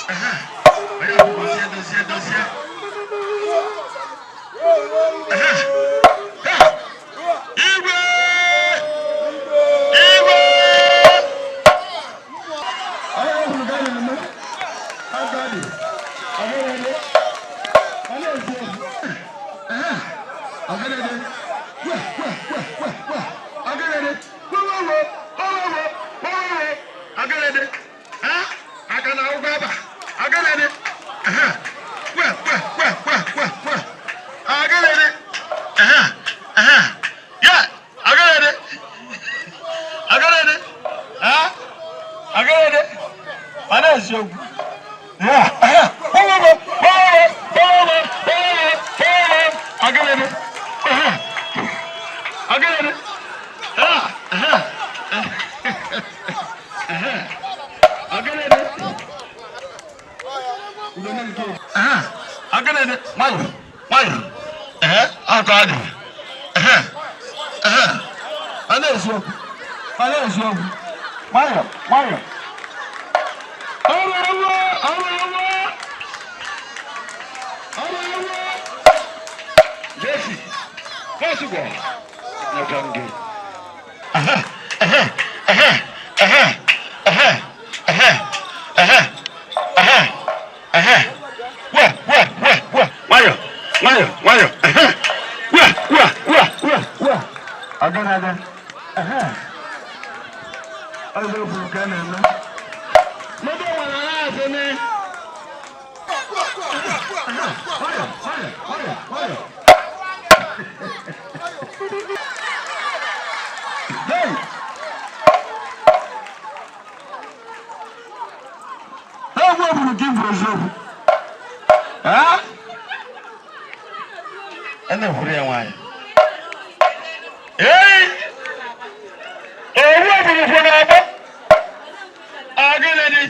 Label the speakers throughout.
Speaker 1: Onye bụ dozie, dozie, dozie. Igwe! Igwe! Onye kwuru ka a na-eme? Agadi. Ọgịnịdị. Ọ na-esi esi. Ọgịnịdị. We, we, we, we, we. Ọgịnịdị. We, we, we. We, we, we. We, we, we. Ọgịnịdị. Ha? Aka na akwụkwọ aba. Ọgịnịdị. We, we, we, we, we, we. Ọgịnịdị. Ya, ọgịnịdị. Ọgịnịdị. Ha? Ọgịnịdị. Ọ na-esi okwu. Ya, we, we, we, we, we, we, we, we, we. Ọgịnịdị. Ọgịnịdị. Ha, Ọgịnịdị. Ọgịnịdị. Nwayọ, nwayọ. Ehe, ọkọ adị. Ehe, ehe. Ọ na-esi okwu. Ọ na-esi okwu. Nwayọ, nwayọ. Ọrụ ọrụ ọrụ ọrụ. Ọrụ ọrụ. Jesi, first go. Nyeka gị. Ehe, ehe, ehe, ehe, ehe, ehe, ehe, ehe, ehe. We, we, we, we. Nwayọ, nwayọ, nwayọ. Ehe. We, we, we, we, we. Ọgịnịdị. Ehe. Ọzọ kwuru ka a na-eme. Moto nwere ala asị ne. Nwayọ, nwayọ, nwayọ, nwayọ. Hey! Egwu ogburu gị bụ eziokwu. Ha? A na-ekwuru ya nwayọ. Ee! Owu ogburu kwụ n'ọgbọ. Ọgịnị dị?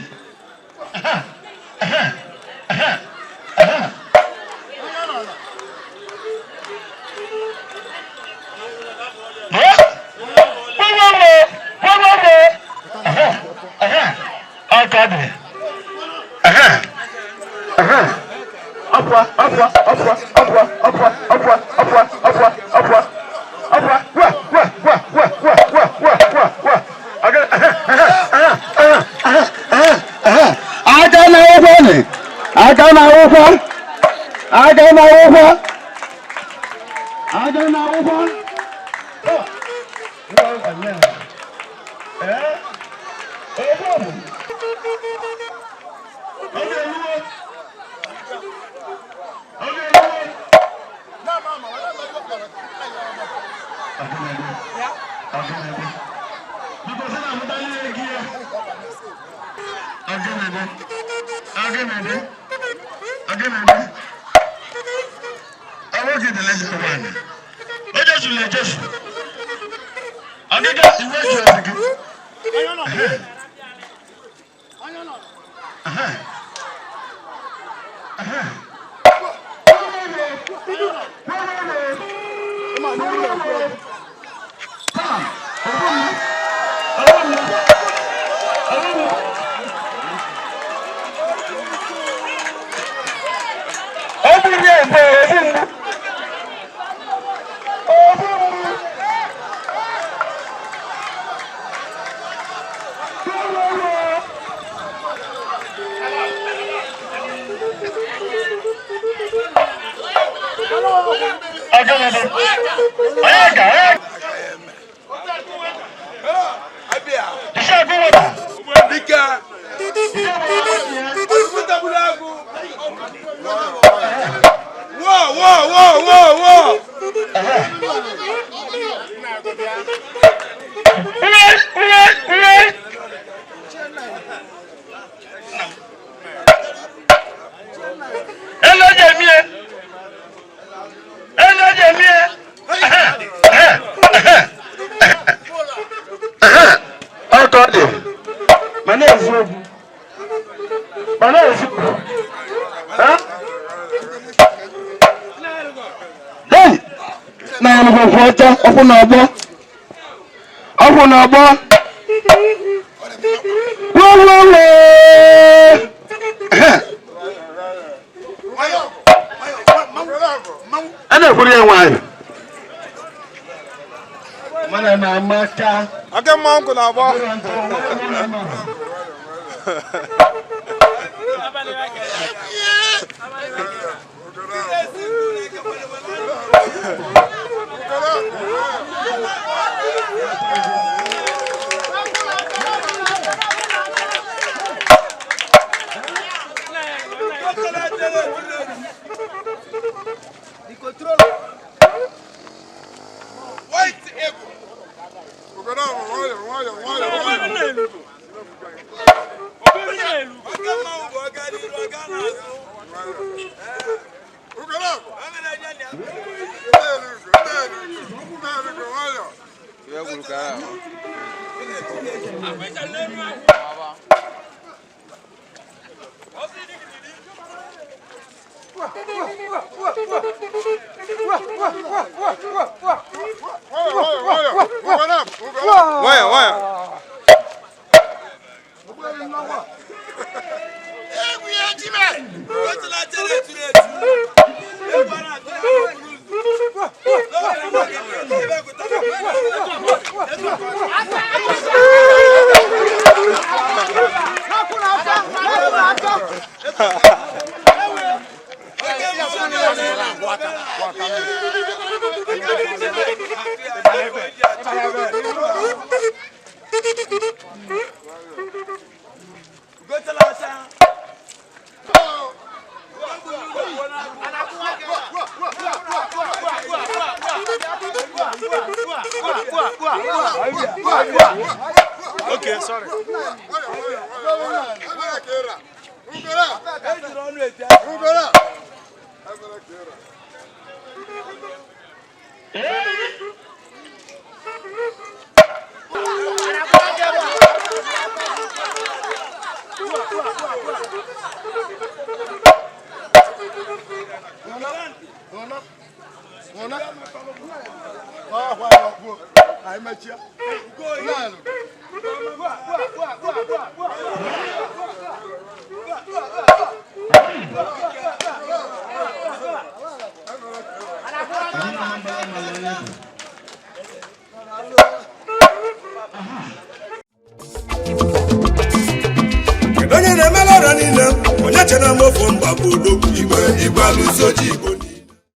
Speaker 1: Ọpụa, ọpụa, ọpụa, ọpụa, ọpụa, ọpụa, ọpụa, ọpụa, ọpụa, ọpụa, wa, wa, wa, wa, wa, wa, wa, wa, wa. Aka na akwụkwọ nị, aka na akwụkwọ, aka na akwụkwọ, aka na akwụkwọ. Ọgịga iwe ji ezi gị. Ọ bụrụ ya ebe obu mgbu. Obu mgbu. Ọgịnịdị. Onye ga onye Iṣẹ́ ẹ̀kú wọ̀dà.
Speaker 2: Dike. Whoa, whoa, whoa, whoa, whoa.
Speaker 1: Uwe, uwe, uwe. Ẹlẹ́jẹ̀ mi ẹ. Ẹlẹ́jẹ̀ mi ẹ. Ọkọ dị. Mana eziokwu. Mana eziokwu. Ha? Hey! Na alụkwụkwụ ọcha ọkwụ na-agbọ. Ọkwụ na-agbọ. Woo woo woo!
Speaker 2: Oke mmanwụ na-agba. Nwayọ nwayọ. Okay, sorry.
Speaker 3: Kedu onye na-emela ọrịa niile onye chere m ofu mba bụ odogwu igwe igwe alụso ji igbo.